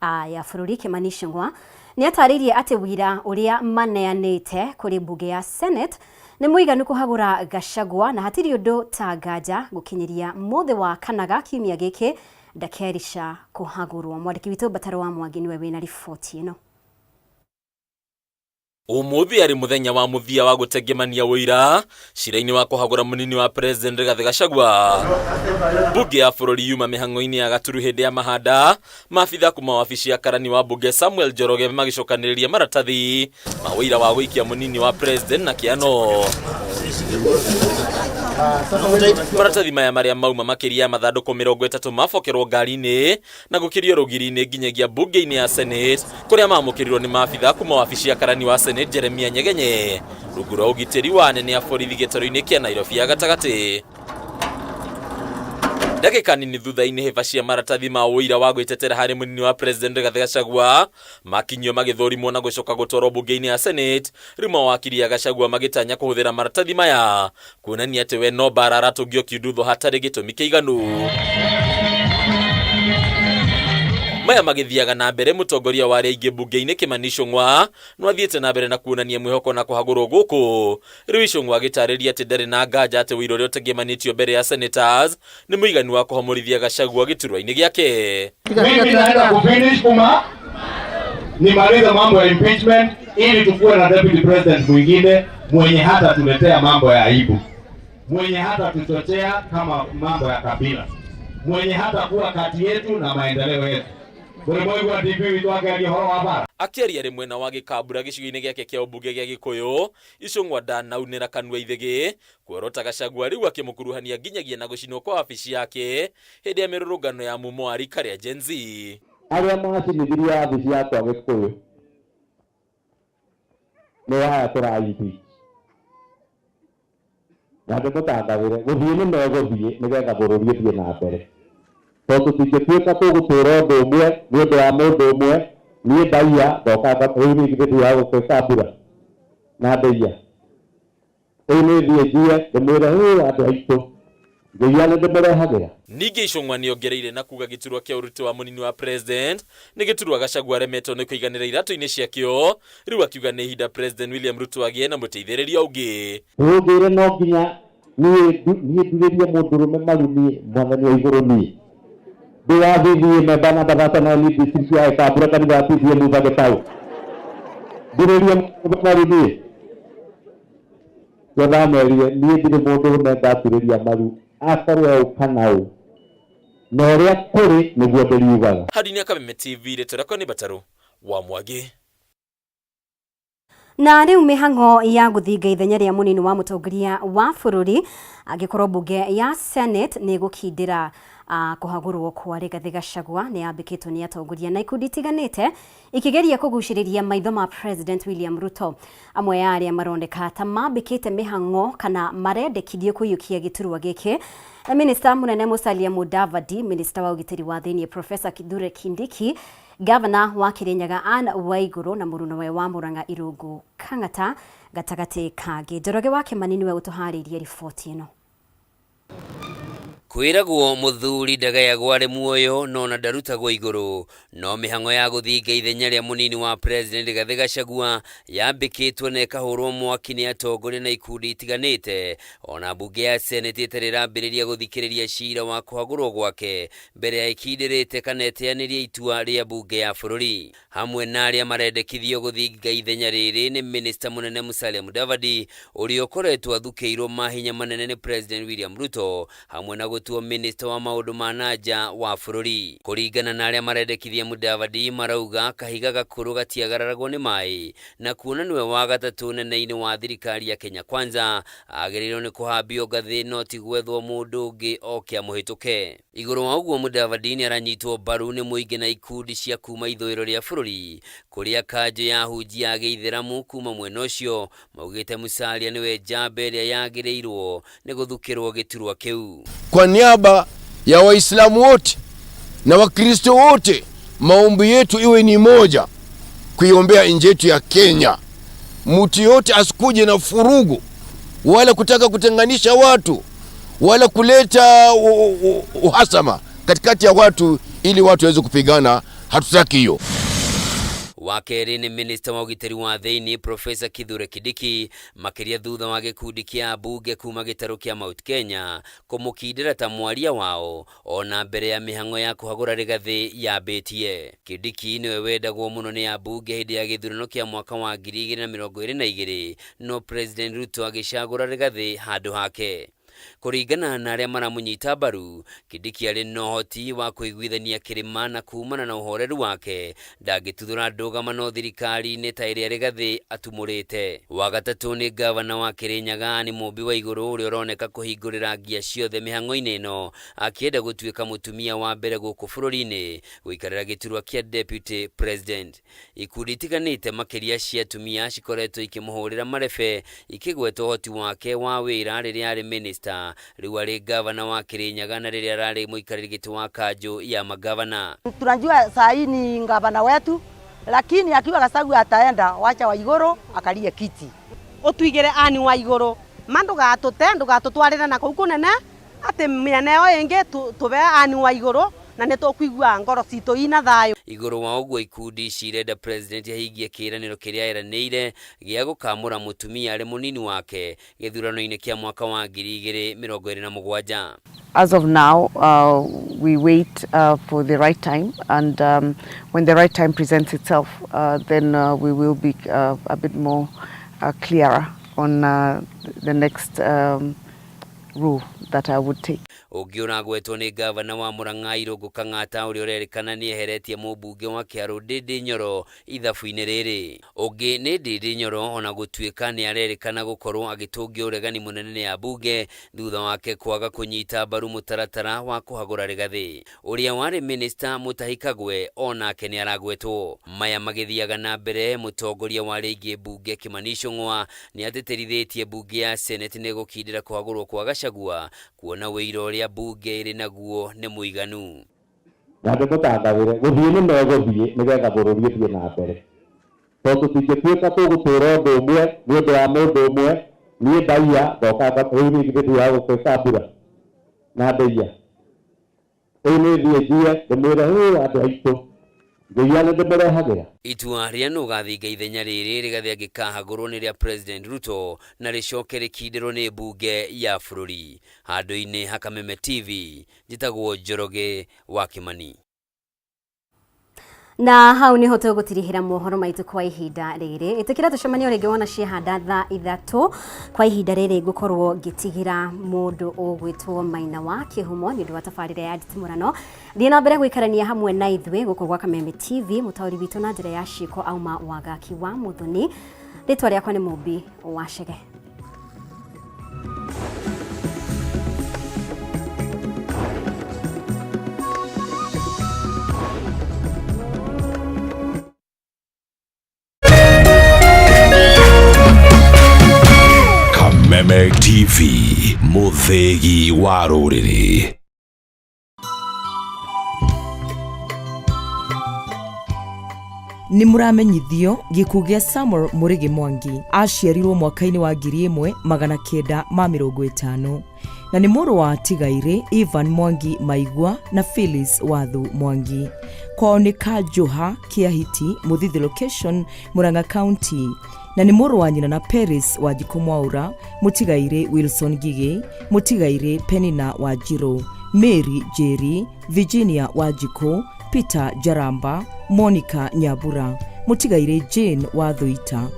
Ya bũrũri Kimani Ichung'wa nĩ atarĩirie atĩ wira ũrĩa maneanĩte kũrĩ mbunge ya Senate nĩ mũiganu kũhagũra Gachagua na hatirĩ ũndũ ta nganja gũkinyĩria mũthĩ wa kanaga kiumia gĩkĩ ndakerica kũhagũrwo. Mwandĩki witũ Mbataro wa Mwangi nĩwe wĩna riboti ĩno. Umuthi arĩ mũthenya wa mũthia wa gũtengemania ũira cira-inĩ wa kũhagũra mũnini wa President Rigathĩ Gachagua. Mbunge ya bũrũri yuma mĩhang'o-inĩ ya gaturu hĩndĩ ya mahanda maabitha kuma wabici ya karani wa mbunge Samuel Njoroge magĩcokanĩrĩria maratathi ma ũira wa gũikia mũnini wa President na kĩano. Maratathi maya marĩa mauma makĩria ya mathandũkũ 30 mabokerwo ngari-inĩ na gũkĩrio rũgiri-inĩ nginyagia mbunge-inĩ ya Senate kũrĩa mamũkĩrirwo nĩ maabitha kuma wabici ya karani wa Senate Jeremia Nyegenye rungu rwa ũgitĩri wa anene a borithi gĩtarũ-inĩ kĩa Nairobi ya gatagatĩ. Ndagĩka nini thutha-inĩ hĩba cia maratathi ma ũira wa gwĩtetera harĩ mũnini wa President Rigathĩ Gachagua makinyio magĩthũrimwo na gũcoka gũtwarwo mbunge-inĩ ya Senate. Rĩu mawakiri a Gachagua magĩtanya kũhũthĩra maratathi maya kuonania atĩ we no mbara aratũngio kiundutho hatarĩ gĩtũmi kĩiganu. Maya magĩthiaga na mbere, mũtongoria wa arĩa aingĩ mbunge-inĩ Kimani Ichung'wa no athiĩte na mbere na kuonania mwĩhoko na kũhagũrwo gũkũ. Rĩu Ichung'wa agĩtarĩria atĩ ndarĩ na nganja atĩ ũira ũrĩa ũtengemanĩtio mbere ya senators nĩ mũiganu wa kũhomorithia Gachagua gĩturwa-inĩ gĩake. Mimi naenda kufinish kuma nimalize mambo ya impeachment ili tukuwe na deputy president mwingine mwenye hata tuletea mambo ya aibu, mwenye hata tuchochea kama mambo ya kabila, mwenye hata kuwa kati yetu na maendeleo yetu. Buri DP witũ akĩaria ũhoro wa bara. Akĩaria arĩ mwena wa Gĩkambura gĩcigo-inĩ gĩake kĩa ũmbunge gĩa Gĩkũyũ, Ichung'wa ndanaunĩra kanua ithĩgĩ kuorota Gachagua rĩu akĩmũkuruhania nginyagia na gũcinwo kwa wabici yake hĩndĩ ya mĩrũrũngano ya mumo wa rika rĩa Gen Z. Arĩa macinithirie wabici yakwa Gĩkũyũ nĩ aya tũraimpeach na ndĩmũtangathĩre gũthiĩ nĩ megũthiĩ nĩgetha bũrũri ũthiĩ na mbere, tondũ tũtingĩtuĩka tũgũtũra ũndũ ũmwe nĩ ũndũ wa mũndũ ũmwe. Niĩ ndaiya ngoka rĩu niĩ githĩ ndiaga gũkĩka mbura na ndaiya rĩu nĩ thiĩ njiye ndĩmwĩre hĩ andũ aitũ ngĩiya nĩ ndĩmũrehagĩra. Ningĩ Ichung'wa nĩongereire na kuga gĩturwa kĩa ũruti wa mũnini wa President nĩ gĩturwa Gachagua aremetwo nĩ kũiganĩra iratũ-inĩ ciakĩo. Rĩu akiuga nĩ ihinda President William Ruto agĩe na mũteithĩrĩria ũngĩ. Ũngĩre no nginya niĩ ndurĩrie mũndũrũme maru niĩ mwathani wa igũrũ niĩ ndĩ wa VVA member namba 39 district ya Gĩkambura kanitha wa PCEA Mutha Gĩtaũ ndurĩrie mũndũrũme maru niĩ ndamerire niĩ ndirĩ mũndũrũme ndaturĩria maru akorwo ũũ kana ũũ na ũrĩa kũrĩ nĩguo ndĩriugaga. Hadi ya Kameme TV, rĩtwa rĩakwa nĩ Batarũ wa Mwangi. Na rĩu mĩhang'o ya gũthinga ithenya rĩa mũnini wa mũtongoria wa bũrũri angĩkorwo mbunge ya Senate nĩ ĩgũkindĩra kũhagũrwo kwa Rigathĩ Gachagua nĩ yambĩkĩtwo nĩ atongoria na ikundi itiganĩte ikĩgeria kũgucĩrĩria maitho ma President William Ruto. Amwe ya arĩa maroneka ta mambĩkĩte mĩhang'o kana marendekithio kũiyũkia gĩturwa gĩkĩ na Minista mũnene Musalia Mudavadi, Minista wa ũgitĩri wa thĩinĩ Professor Kithure Kindiki, Gavana wa Kirinyaga Anne Waiguru na mũrunawe wa Murang'a Irungu Kang'ata gatagatĩ kangĩ. Njoroge wa Kimani nĩwe ũtũharĩirie riboti ĩno. Kwĩragwo mũthuri ndagayagwo arĩ muoyo no na ndarutagwo igũrũ, no mĩhang'o ya gũthinga ithenya rĩa mũnini wa President Rigathĩ Gachagua yambĩkĩtwo na ĩkahũrwo mwaki nĩ atongoria na ikundi itiganĩte ona mbunge ya Senate ĩtarĩ ĩrambĩrĩria gũthikĩrĩria cira wa kũhagũrwo gwake mbere ya ĩkindĩrĩte kana ĩteanĩrie itua rĩa mbunge ya bũrũri. Hamwe na arĩa marendekithio gũthinga ithenya rĩrĩ nĩ Minista mũnene Musalia Mudavadi ũrĩa ũkoretwo athukĩirwo mahinya manene nĩ President William Ruto hamwe na gũtuo minista wa maũndũ ma nanja wa bũrũri. Kũringana na arĩa marendekithia Mudavadi marauga kahiga gakũrũ gatiagararagwo nĩ maĩ na kuona nĩwe wa gatatũ nene-inĩ wa thirikari ya Kenya Kwanza agĩrĩirwo nĩ kũhambio ngathĩ no ti gwethwo mũndũ ũngĩ oke amũhĩtũke. Igũrũ wa ũguo Mudavadi nĩ aranyitwo mbaru nĩ mũingĩ na ikundi cia kuma ithũĩro rĩa bũrũri kũrĩa kanjũ ya ahunjia a gĩithĩramu kuma mwena ũcio maugĩte Musalia nĩwe njamba ĩrĩa yagĩrĩirwo nĩ gũthukĩrwo gĩturwa kĩu. Kwa niaba ya Waislamu wote na Wakristo wote, maombi yetu iwe ni moja, kuiombea nchi yetu ya Kenya. Mtu yote asikuje na furugu wala kutaka kutenganisha watu wala kuleta uhasama katikati ya watu ili watu waweze kupigana Hatutaki hiyo. Wa kerĩ nĩ minista wa ũgitĩri wa thĩinĩ Profesa Kithure Kindiki, makĩria thutha wa gĩkundi kĩa ambunge kuma gĩtarũ kĩa Mount Kenya kũmũkindĩra ta mwaria wao ona mbere ya mĩhang'o ya kũhagũra Rigathĩ yambĩtie. Kindiki nĩwe wendagwo mũno nĩ ambunge hĩndĩ ya gĩthurano kĩa mwaka wa 2022, no President Ruto agĩcagũra Rigathĩ handũ hake. Kũringana na arĩa maramũnyita mbaru, Kindiki arĩ na ũhoti wa kũiguithania kĩrĩma na kumana na ũhoreru wake ndangĩtuthũra ndũgamano thirikari-inĩ ta ĩrĩa Rigathĩ atumũrĩte. Wa gatatũ nĩ ngavana wa Kĩrĩnyaga Anne Mũmbi wa Igũrũ ũrĩa ũroneka kũhingũrĩra ngia ciothe mĩhang'o-inĩ ĩno akĩenda gũtuĩka mũtumia wa mbere gũkũ bũrũri-inĩ gũikarĩra gĩturwa kĩa Deputy President. Ikundi itiganĩte makĩria cia atumia cikoretwo ikĩmũhũrĩra marebe ikĩgweta ũhoti wake wa wĩra rĩrĩa arĩ minista, rĩu arĩ ngavana wa Kĩrĩnyaga na rĩrĩa ararĩ mũikarĩri gĩtĩ wa kanjũ ya mangavana. Tunajua saa hii ni gavana wetu, lakini akiwa Gachagua ataenda, wacha Waiguru akalie kiti. Utuigire Anne Waiguru ma ndugatute ndugatutwarire na kuu kunene ati miena iyo ingi tube Anne Waiguru na nĩ tũkuigua ngoro citũ ina thayũ. Igũrũ wa ũguo ikundi ici irenda president ahingie kĩĩranĩro kĩrĩa eranĩire gĩa gũkamũra mũtumia arĩ mũnini wake gĩthurano-inĩ kĩa mwaka wa 2027. As of now, we wait for the right time, and when the right time presents itself, then we will be a bit more clearer on the next role that I would take. Ũngĩ ũragwetwo nĩ ngavana wa Murang'a Irũngũ Kang'ata ũrĩa ũrerĩkana nĩ eheretie mũmbunge wa Kĩarũ Ndindi Nyoro ithabu-inĩ rĩrĩ. Ũngĩ nĩ Ndindi Nyoro ona gũtuĩka nĩ arerĩkana gũkorwo agĩtũngio ũregani mũnene nĩ ambunge thutha wake kwaga kũnyita mbaru mũtaratara wa kũhagũra Rigathĩ. Ũrĩa warĩ minista Mutahi Kagwe onake nĩ aragwetwo. Maya magĩthiaga na mbere, mũtongoria wa arĩa aingĩ mbunge Kimani Ichung'wa nĩ atĩtĩrithĩtie mbunge ya Senate nĩ gũkindĩra kũhagũrwo kwa Gachagua kuona ũira ũrĩa mbunge ĩrĩ naguo nĩ mũiganu. Na ndĩmũtangathĩre gũthiĩ nĩ megũthiĩ nĩgetha bũrũri ũthiĩ na mbere, tondũ tũtingĩtuĩka tũgũtũra ũndũ ũmwe nĩ ũndũ wa mũndũ ũmwe. Niĩ ndaiya ngoka rĩu niĩ githĩ ndiaga gũkwĩka mbura na ndaiya rĩu nĩ thiĩ njiye ndĩmwĩre hĩ andũ aitũ ngĩiya nĩ ndĩmũrehagĩra. Itua rĩa nũ ũgathinga ithenya rĩrĩ Rigathĩ angĩkahagũrwo nĩ rĩa President Ruto na rĩcoke rĩkindĩrwo nĩ mbunge ya bũrũri. Handũ-inĩ ha Kameme TV, njĩtagwo Njoroge wa Kimani. Na hau niho tũgũtirihĩra mohoro maitũ kwa ihinda rĩrĩ. Ĩtĩkĩra tũcemanie rĩngĩ wona ciahanda thaa 3. Kwa ihinda rĩrĩ ngũkorwo ngĩtigĩra mũndũ ũgwĩtwo Maina wa Kĩhumo nĩ ũndũ wa tabarĩra ya nditimũrano. Thiĩ na mbere gũikarania hamwe na ithuĩ gũkũ gwa Kameme TV. Mũtaũri witũ na njĩra ya ciĩko auma Wagaki wa Mũthoni. Rĩtwa rĩakwa nĩ Mũmbi wa Chege. Kameme TV, mũthĩgi wa rũrĩrĩ. Nĩ mũramenyithio gĩkuũ gĩa Samuel Mũrĩgĩ Mwangi. Aciarirwo mwaka-inĩ wa 1950 na nĩ mũrũ wa Tigairĩ Ivan Mwangi Maigua na Phyllis Wathu Mwangi. Kwao nĩ Kanjũha Kĩahiti, Mũthithi location, Murang'a County, na nĩ mũrũ wa nyina na Paris Wanjikũ Mwaũra, Mũtigairĩ Wilson Ngigĩ, Mũtigairĩ Penina Wanjirũ, Mary Njeri, Virginia Wanjikũ, Peter Jaramba, Monica Nyambura, Mũtigairĩ Jane Wathuita.